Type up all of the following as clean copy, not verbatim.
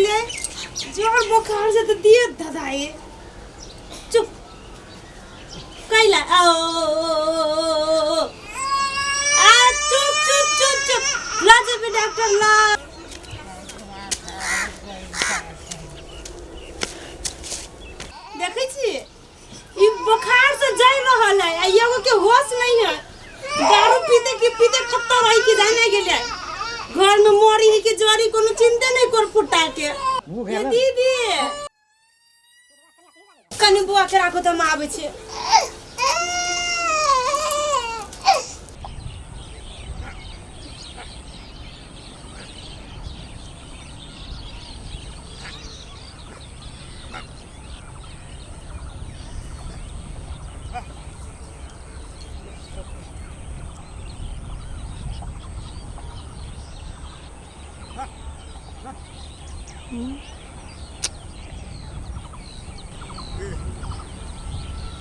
गेलै जोर बोखार से तऽ दिए धधाए चुप कैला ओ आ चुप चुप चुप चुप ल जेबै डॉक्टर ल देखै छी ई बुखार से जल रहल है आ एगो के होश नहीं है दारू पीते के पीते कत्ता रही के जाने गेले घर में मरी है के जरी कोनो चिंते नहीं कर फुटा के ये दीदी कनी बुआ के राखो त हम आबै छी।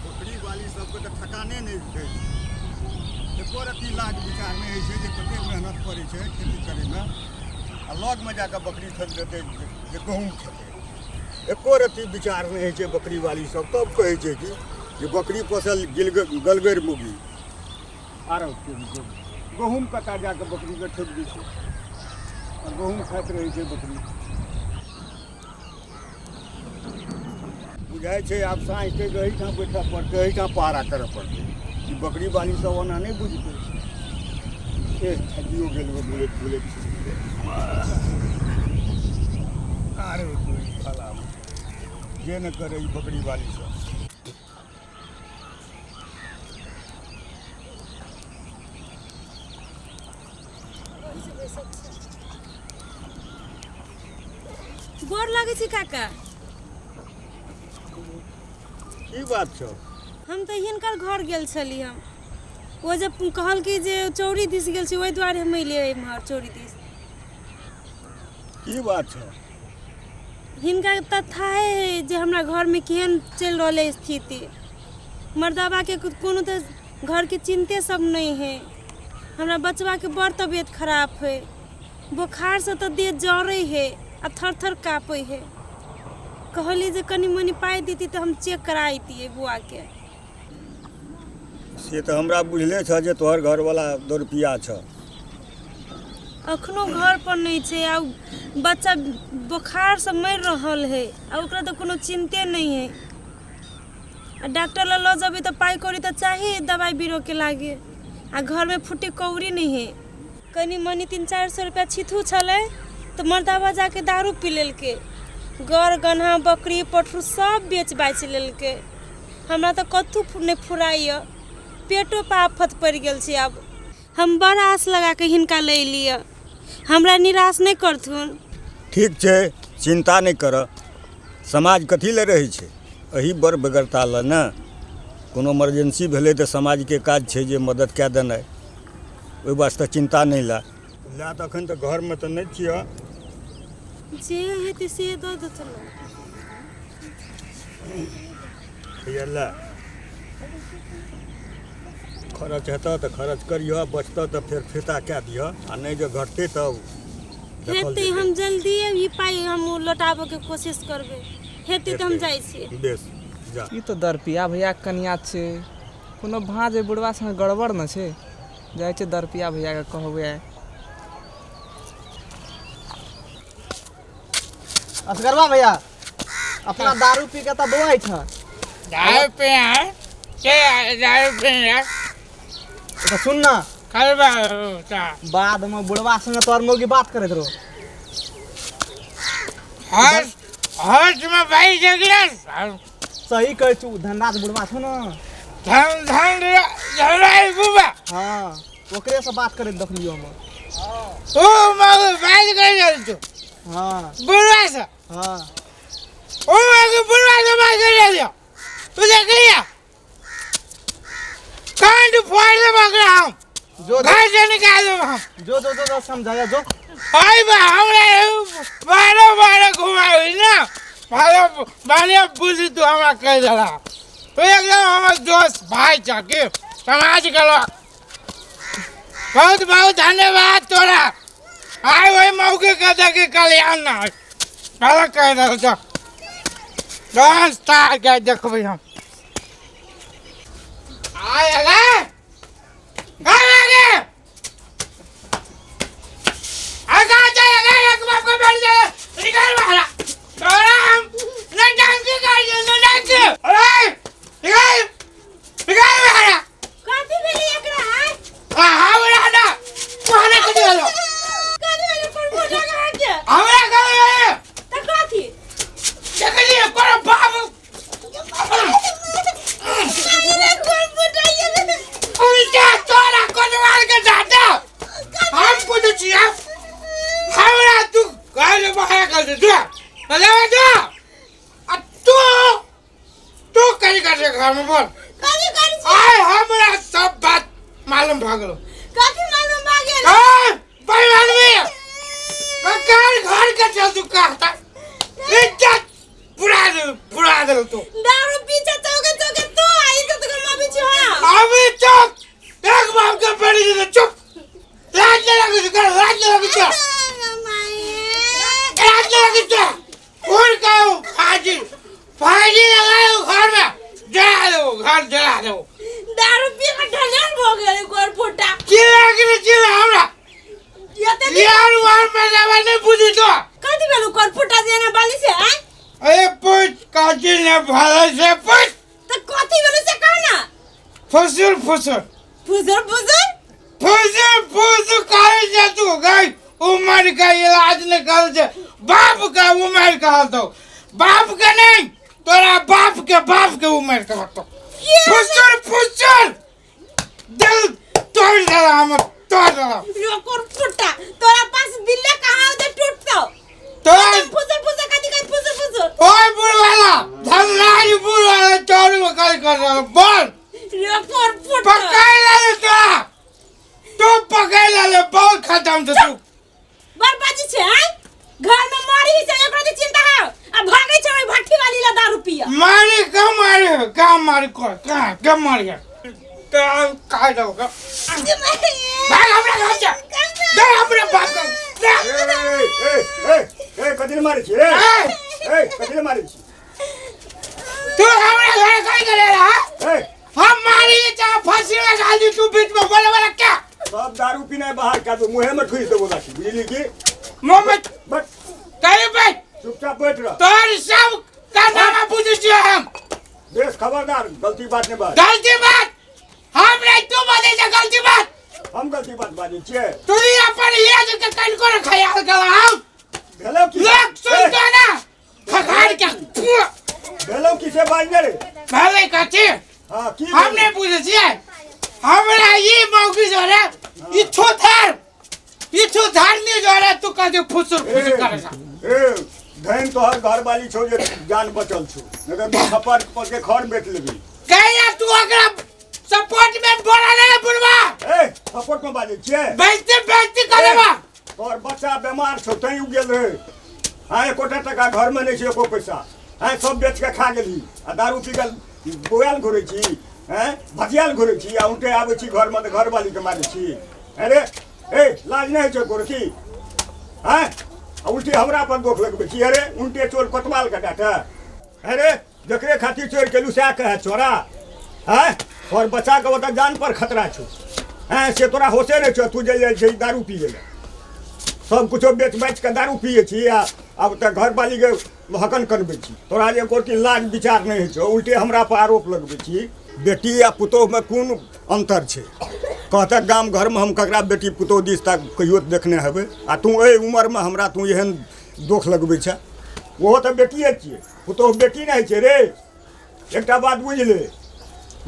बकरी वाली सबके तऽ ठकाने नहि उठै छै, एको रत्ती लाज विचार नहि होइ छै जे कतेक मेहनत पड़ै छै खेती करैमे, आ लगमे जाकऽ बकरी ठोकि देतै जे गहूँम खेतै। एको रत्ती विचार नहि होइ छै बकरी वाली सब। तब कहै छै कि जे बकरी पोसल गलगरि मुगी आरो गहूँम कतऽ जाकऽ बकरीके ठोकि दै छै आ गहूँम खाइत रहै छै बकरी। बुझाइ छै आब साँझ तक एहिठाम बैठऽ पड़तै, एहिठाम पहरा करऽ पड़तै। ई बकरी वाली सब ओना नहि बुझतै। ए थाकियो गेल बुलैत बुलैत। अरे भला जे ने करे ई बकरी वाली सब। गोर लगै छी काका। की बात छौ? हम तऽ हिनकर घर गेल छली। हम ओ जे कहलकै जे चौरी दिस गेल छी, ओहि दुआरे हम एलियै एम्हर चौरी दिस। की बात छौ? हिनका तऽ थाहे है जे हमरा घरमे केहन चलि रहल है स्थिति। मर्दाबाके कोनो तऽ घरके चिन्ते सब नहि है। हमरा बचबाके बड़ तबियत खराब है, बोखारसँ तऽ देह जरै है आ थर थर काँपै है। कहलियै जे कनि मनि पाइ देती तऽ हम चेक कराइतियै बौआके। से तऽ हमरा बुझले छह जे तोहर घरवला दौड़पिया छह। अखनो घर पर नहि छै आ बच्चा बोखारसँ मरि रहल है आ ओकरा तऽ कोनो चिन्ते नहि है। आ डॉक्टर लग लऽ जेबै तऽ पाइ कौड़ी तऽ चाही दबाइ बीरोके लागे, आ घरमे फुट्टी कौड़ी नहि है। कनि मनि 300-400 रुपैआ छिथू छलै तऽ मर्दाबा जाके दारू पी लेलकै, गर गन्हा बकरी पठरू सब बेच बाचि लेलकै। हमरा तऽ कतहु नहि फुराइए, पेटो पर आफत पड़ि गेल छै। आब हम बड़ आस लगाके हिनका लऽ एलियै, हमरा निराश नहि करथुन। ठीक छै, चिन्ता नहि कर। समाज कथी लए रहै छै? एही बड़ बेगरता लए ने। कोनो इमरजेंसी भेलै तऽ समाजके काज छै जे मदद कए देनाइ। ओहि वास्ते चिन्ता नहि लए लए। तऽ एखन तऽ घरमे तऽ नहि छिअ। जे हेतै से दऽ देथुन। हैया लए, खरच हेतऽ तऽ खरच करिहऽ, बचतऽ तऽ फेर फिरता कए दिहऽ, आ नहि जे घटतै तब देखल हेतै। जेतै। हम जल्दिए ई पाइ हम लौटाबऽके कोशिश करबै। हेतै तऽ हम जाइ छी। बेस, जा। ई तऽ दरपिया भैयाके कनिया छै। कोनो भाँज एहि बुढ़बा संगे गड़बड़ ने छै। जाइ छै दरपिया भैयाके कहबै आइ। असगरवा भैया अपना दारू पी के तऽ बौआइ छ। दारू पी है के? दारू पी है। तऽ सुन ना। करबा। बाद में बुढ़वा संगे तोहर मौगी बात करैत रहो। हर्ष हर्ष में भाई जगरस। सही कहै छु, धनराज बुढ़वा छौ ने। धन धन धनराज बुबा। हाँ, ओकरे से बात करैत देखलियो हम। ओ मौगी बात कर रहल छु? हाँ। बुढ़वा से? हाँ। ओ मौगी बुढ़वा से बात कर रहल छौ? तू देख लिया, कांड फोड़ देब ओकरा हम। जो घर से निकाल देब हम। जो जो जो जो समझाया जो। आई बा, हमरा बारह बारह घुमाबी ना, बारह बारह बुझी। तू हमरा कह देला तो एकदम हमर दोस्त भाई छ के समाज के लोग। बहुत बहुत धन्यवाद तोरा। आइ वही मौके के देखे कल्याण ना। पहले कह रहल छ डांस तार के देखबै हम आय अगे आय अगे आगा जाय अगे एक बाप के बैठ जाए निकाल बाहर तोरा हम न डांस कर न डांस अरे निकाल निकाल बाहर कथी भेलै एकरा आय आ हमरा ना कहने के दियो कथी भेलै परमोटा के हाथ के हमरा कहे त कथी देखलिए कोनो बाप उल्टा तोरा कोतवाल के दादा हम पूछै छियै हमरा तू घर बाहर कर दे तू अरे जा आ तू तू कहीं कर दे घर में बोल कथी करै छी आय हमरा सब बात मालूम भऽ गेलो कथी मालूम भऽ गेल ए भाई आदमी ककार घर के चल तू कहता इज्जत पुरा दे पुरा दे तू दारू पीछे चौके चौके तू आई तो तोकर माँ पीछे हां अभी चुप एक बाप के बेटी दे चुप लाज नहीं लगे कर लाज नहीं लगे चुप लाज नहीं लगे चुप कौन का हो फाजी फाजी लगाए घर में जला दो घर जला दो दारू पी के ढलेल भऽ गेल गोर फुटा चिल्ला के चिल्ला हमरा एते दिन यार वार मजावा नहीं बुझी तो कथी भेल गोर फुटा जेना बाली से आय अरे पूछ काची ने भाले से पूछ तऽ कथी भेल से कह ना फुसुर फुसुर फुसुर फुसुर फुसुर फुसुर करे छै तू गई उम्र का इलाज निकाल छै बाप का उम्र का तो बाप के नहीं तोरा बाप के उम्र का तो फुसुर फुसुर दिल तोड़ देला हम तोड़ देला रोकोर फुटा तोरा पास दिले कहाँ जे टूटतो तोड़ फुसुर फुसुर कथी कथी फुसुर फुसुर ओए बुढ़वाला धनराज बुढ़वाला चोरी में कर कर रहा बोल रोकोर फुटा पकड़ ले तोरा तू पकड़ ले बहुत खत्म थे तू बर्बादी छै आय घर में मरी छै एकरा जे चिंता है आ भागै छै ओइ भट्ठी वाली ला दारू पिया मारे कहाँ मारे कहाँ मारे कौन कहाँ कहाँ मार गया कहाँ कहाँ जाओ भाग हमरा घर से दे हमरा बाप का दे ए ए ए ए कथी ले मारै छी रे ए, ए कथी ले मारै छी तू हमरा घर कहीं करे रहा ए हम मारी चाहे फांसी लगा दी तू बीच में बोले वाला क्या सब दारू पीनाइ बाहर कए दो मुँहे में ठुसि देबो लाठी बुझली की मुंह में बस कहीं बैठ चुपचाप बैठ रह तोहर सब कारनामा बुझै छियै हम बेस खबरदार गलती बात नहि बाज गलती बात हम नहीं तू बजै छै गलती बात हम गलती बात बाजै छियै तू ही अपन एज के कनको ने ख्याल कर हम भेलौ की लोग सुनतो ना खखार के भेलौ की से बाज ने रे भले कथी हाँ की हम नहीं बुझै छियै हमरा ई मौगी जो रे ई छुथार ई छुथार नहीं जो रे तू कह दे फुसुर फुसुर करे सा ए धन तोहर घरवाली छौ जे जान बचल छौ नहीं तऽ तू खपर पर के खर बेच लेबी कहिया तू ओकरा सपोर्ट में बोला नहीं बुढ़वा ए सपोर्ट में बाजै छियै बेइज्जती बेइज्जती करेबा तोहर बच्चा बेमार छौ तैं उ गेल रहै हाँ एकोटा टका घरमे नहि छै एको पैसा हाँ सब बेच के खा गेलही आ दारू पी के बौआल घुरै छी हैं भजियाल घुरै छी आ उल्टे आबै छी घरमे तऽ घरवालीके मारै छी अरे ए लाज नहि होइ छौ तोर की हैं आ उल्टे हमरा पर दोख लगबै छी अरे उल्टे चोर कोतवालके डाँटे अरे जकरे खातिर चोर केलू सएह कहै चोरा हैं तोहर बच्चाके ओतऽ जान पर खतरा छौ हैं से तोरा होशे नहि छौ तू जे जाइ छै दारू पियै लए सब कुछो बेच बाचि कऽ दारू पियै छी आ आब तऽ घरवालीके हकन कनबै छी तोरा जे एको रत्ती लाज विचार नहि होइ छौ उल्टे हमरा पर आरोप लगबै छी बेटी आ पुतोहुमे कोन अन्तर छै कहतक गाम घरमे हम ककरा बेटी पुतोहु दिस तक कहियो देखने हेबै आ तू एहि उमरमे हमरा तू एहन दोख लगबै छह ओहो तऽ बेटिए छियै पुतोहु बेटी नहि होइ छै रे एकटा बात बुझि ले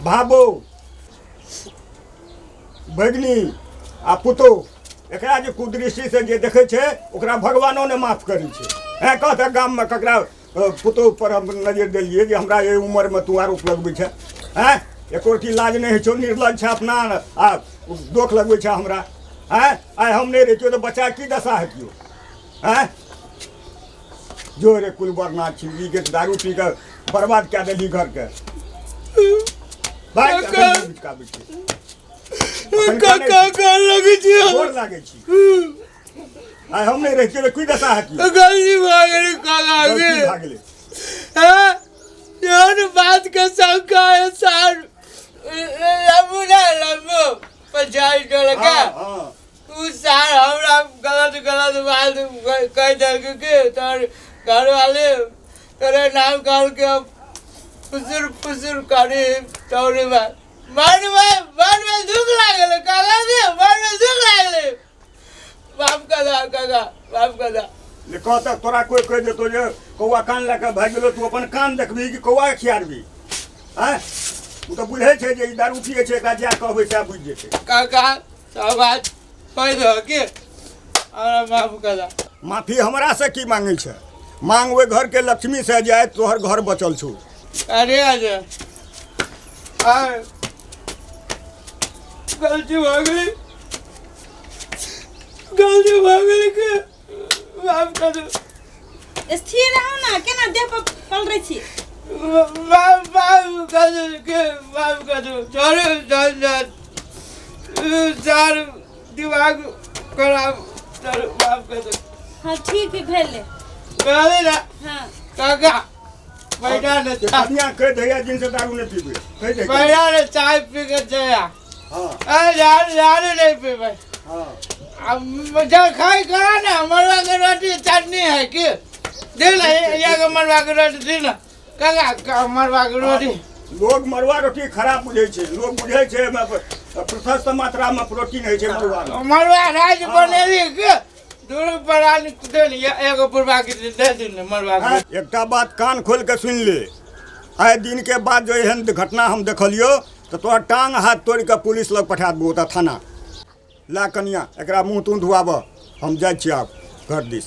भाबो भगिनी आ पुतोहु एकरा जे कुदृष्टिसँ जे देखै छै ओकरा भगवानो ने माफ करै छै हैं कहतक गाममे ककरा पुतोहु पर हम नजरि देलियै जे हमरा एहि उमरमे तू आरोप लगबै छै हैं एको रत्ती लाज नहि होइ छौ निर्लज छै अपना आ दोख लगबै छै हमरा हैं आइ हम नहि रहितियौ तऽ बच्चा की दशा हेतियौ हैं जो रे कुल बरना छी ई के दारू पी के बर्बाद कए देली घरके भाइ काका। बिचकाबै छी अखन काका कानै कान लगै छी छी, गोर लागै छी आइ हम नहि रहितियै तऽ की दशा हेतियै? गलती भऽ गेलै काका गलती के। भए गेलै। हाँ? एहन बात के शंका है सर, लम्बू ना लम्बू पंचायत टोल के। हाँ हाँ। उ सार हमरा गलत गलत बात कह देलक कि तोहर घर वाले तोरे नाम कहल के फुसुर फुसुर करी तोरे बात मन में, मन में दुख लागल काका के, मन में दुख लागल। माफ कर दा काका, माफ कर दा। ले कह तऽ तोरा कोइ कहि देतौ जे कौआ कान लए कऽ भागि गेलौ, तू अपन कान देखबही कि कौआ के खियारबही? आँय, ओ तऽ बुझै छै जे ई दारू पियै छै, एकरा जएह कहबै सएह बुझि जेतै। काका, सब बात कहि दो कि हमरा माफ कर दा। माफी हमरा से की मांगै छै? मांग ओहि घरके लक्ष्मी से जे आइ तोहर घर बचल छौ। अरे अरे आ गलती भऽ गेलै, गलती भऽ गेलै के माफ कर दो। स्थिर रहू ना, केना देह पर पलरै छी? माफ, माफ कर दो के, माफ कर दो। छोड़ो, जान जान सर, दिमाग खराब सर, माफ कर दो। हाँ, ठीक है, भेलै। भेलै ना? हाँ। काका बैठा ने। कनिया कहि दैया जिनसे दारू नहि पीबै, कहि दै। बैठा ने, चाय पी के चला। हाँ। अरे दारू, दारू नहीं पीबै। हाँ। अब जलखाई करा ना, मरुआ के रोटी चटनी है कि दे ना, ये के मरुआ के रोटी दे ना काका, मरुआ के रोटी। लोग मरुआ रोटी खराब बुझै छै, लोग बुझै छै एहिमे प्रशस्त मात्रामे प्रोटीन होइ छै मरुआमे। मरुआ राज बनेली के दुनू प्राणी दे ने, एगो बुढ़वा के दे दे ने मरुआ के। हाँ, एकटा बात कान खोलि कऽ सुनि ले, आइ दिनके बाद जो एहन घटना हम देखलियौ तऽ तोरा टांग हाथ तोड़ि कऽ पुलिस लग पठा देबौ ओतऽ थाना। ला कनिया, एकरा मुँह तूँह धुआबह, हम जाइ छी आब घर दिस।